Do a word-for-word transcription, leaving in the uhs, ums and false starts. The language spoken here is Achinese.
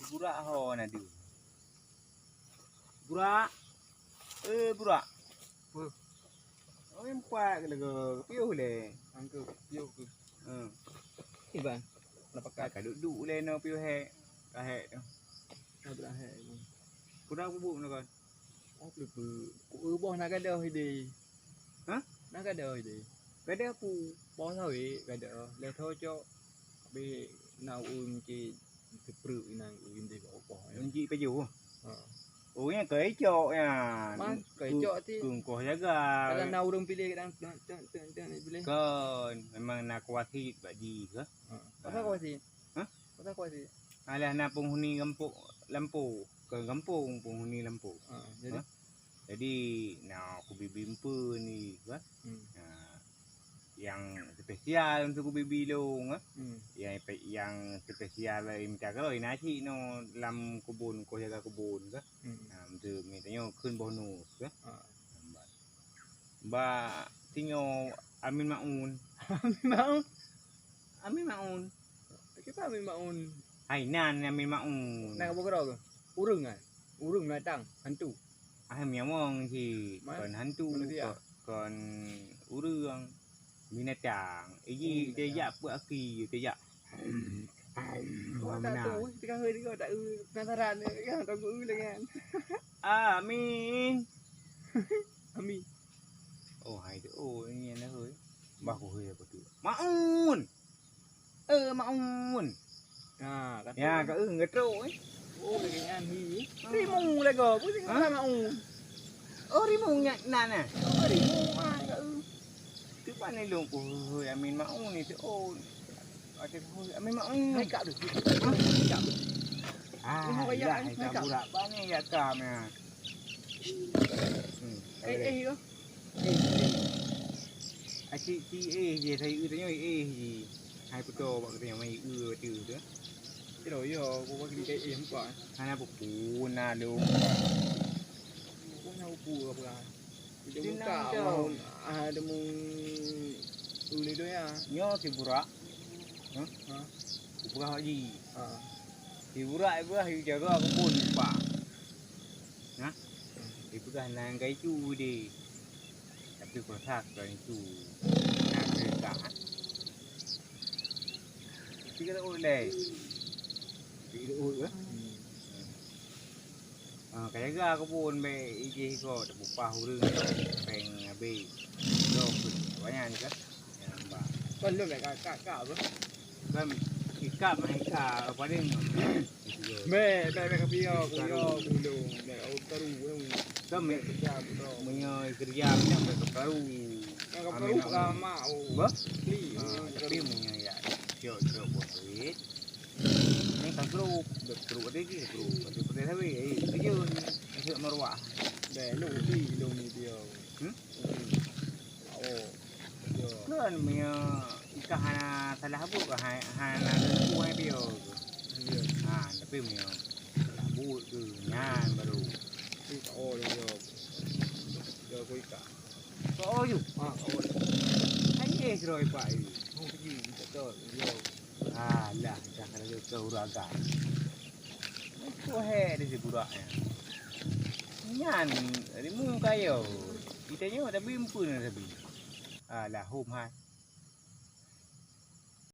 Burak ho na deuh. Burak. Eh, Burak. Peue? Oh, nyang pat ke lagoe, piôh lé. Angka piôh ke? Hmm. Iban. Kenapa kat? Ka duek-duek lé no piôh hék. Ka hék tu. Ka duek hék tu. Kuda kubuk no kan. Oh, peue-peue. Ku boh na gadoh idéh. Hah? Na gadoh idéh. Gadoh peue? Boh sawét gadoh. Lé tho cok. Be na ureueng cit. Seupreuek inan ureueng deh bak ukoh. Ureueng jih pajoh. Ha. Oh, nyan keu icok nyan. Man, keu icok ti. Keu ukoh jaga. Kalau na ureueng piléh kadang, teuh, teuh, teuh, teuh, piléh. Kon, memang na kuasit bak jih ke? Ha. Pasal kuasit? Hah? Pasal kuasit? Alah na penghuni gampông lampôh. Kon gampông, penghuni lampôh. Ha, jadi? Ha? Jadi, na kubi-bi empeuen ni, kan? Hmm. Na nyang spesial untuk kubi-bi lôn, kan? Hmm. Nyang pe-, nyang spesial bagi mita keurôi, na cit no lam keubon, ukoh jaga keubon, kan? Hmm. Na, untuk mita nyoe kheun boh nus, kan? Ah. Nambat. Bak singoh Amin Maun. Amin Maun? Amin Maun. Kiban Amin Maun? Hai, nan Amin Maun. Nan ka beukeudroe keuh? Ureueng kan? Ureueng binatang, hantu. Ah, meunyo mong cit. Man-, kon hantu, manusia. Kon, kon ureueng. Binatang. Iji, oh, binatang. Tejak peuet aki, tejak. Oh, tak tahu, tengah hari kau tak, eh, penasaran, eh, kan, takut, eh, lagi kan. Amin. Amin. Oh, hai tu. Oh, ini anak, oi. Bah, ku, oi, apa tu? Maun. Eh, Maun. Ha, kata. Ya, ka, eh, ngetrok, eh. Oh, lagi nyan, hi. Hmm. Rimu lagoe, apa sih kata Maun? Oh, rimu nyan, nan, eh? Oh, rimu, ah, ka, eh. Tu pan ni lôn, oh, Amin Maun ni tu, oh. Ada, oh, Amin Maun. Hai, kak tu. Hah? Hai, kak tu. Ah, ini ya, kayak, hai, hai, kak. Burak, apa ni, ya, kam, ya. Hmm, eh, eh, yo. Eh, eh. Aci, ci, eh, je, saya, eh, tanya, eh, je. Hai, kuto, bak katanya, mai, eh, tu, tu. Kira, yo, aku bagi dia, eh, empat. Hana apa pun, na, lo. Aku na apa, apa. Dia muka, ah, dia mu, uli tu, ya. Nyo, si Burak. Hah? Ha? Burak lagi. Ha. Si Burak, Burak, you jaga, aku pun, lupa. Nah, ipeugah nan ka icu deh. Tapi kok sak ka icu. Nah, keu ka. Tiga tahun deh. Tiga tahun, eh? Hmm. Ah, ka jaga keu phon bèk ijih iko, teupupah ureueng, pèng habéh. Lom, banyak ni kan? Nyang ba. Kon lôn bèk ka, ka, ka apa? Kan ikap, ikap, apa dia ni? Bèk, bèk, bèk, kapio, kapio, bulong, bèk, oh, karu, eh. Kan me-, meunyoe kerja macam bèk karu. Yang karu, ah, mak, oh. Apa? Beli, ah, oh, tapi karu. Meunyoe ya, siok, siok buat duit. Ni kan karu, bèk karu ada lagi, karu. Ada pakai sabe, eh, kerja. Masuk maruah. Bèk, lu, di, lu ni dia. Hmm? Hmm. Oh. Kan meunyoe ikah hana salah buet, ha-, hana leuku hai piôh. Iya. Ha, tapi meunyoe salah buet tu nyan baru. Tapi tak oh dia. Dia aku ikah. Tak oh you. Ha, tak oh. Hai eh, kira ipak you. Oh, pergi, tak tahu. Dia. Alah, dah kena ke uraga. Itu hai di si burak nyan. Nyan, rimu kayo. Kita nyoe tapi empeun tapi. Alah, hom hai.